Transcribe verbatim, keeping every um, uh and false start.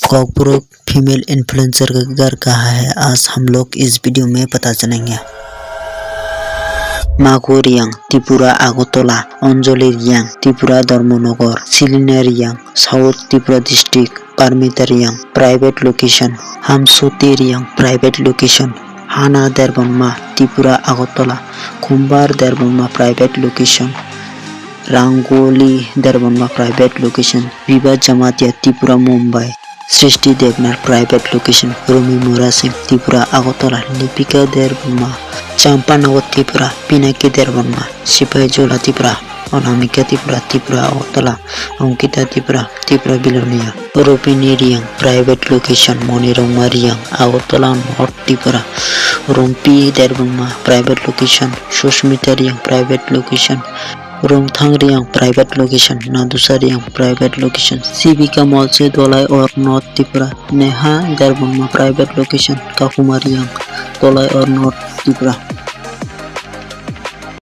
Kokborok female influencer ka gar kaha hai, aaj hum log is video mein pata chalenge. Mago Reang, Tripura Agartala, Anjali Reang, Tripura Dharmanagar, Selina Reang, South Tripura District, Parmita Reang, private location, Hamsoti Reang, private location, Hana Debbarma, Tripura Agartala, Kumbar Debbarma, private location, Rangoli Debbarma, private location, Biba Jamatia, Tripura Mumbai, Srishti Debnath, private location, Rumi Murasing, Tripura Agartala, Lipika Debbarma, Champanagar, Tripura, Pinaki Debbarma, Sipahijola, Tripura, Anamika Tripura, Tripura Agartala, Ankita Tripura, Tripura Bilonia, Rupini Reang, private location, Monirangma Reang, Agartala North Tripura, Rumpi Debbarma, private location, Susmita Reang, private location, Rumthang Reang, private location, Nadusa Reang, private location, Sibika Molse, Dolai Or North Tripura, Neha Debbarma, private location, Kakuma Reang, Dolai Or North Tripura.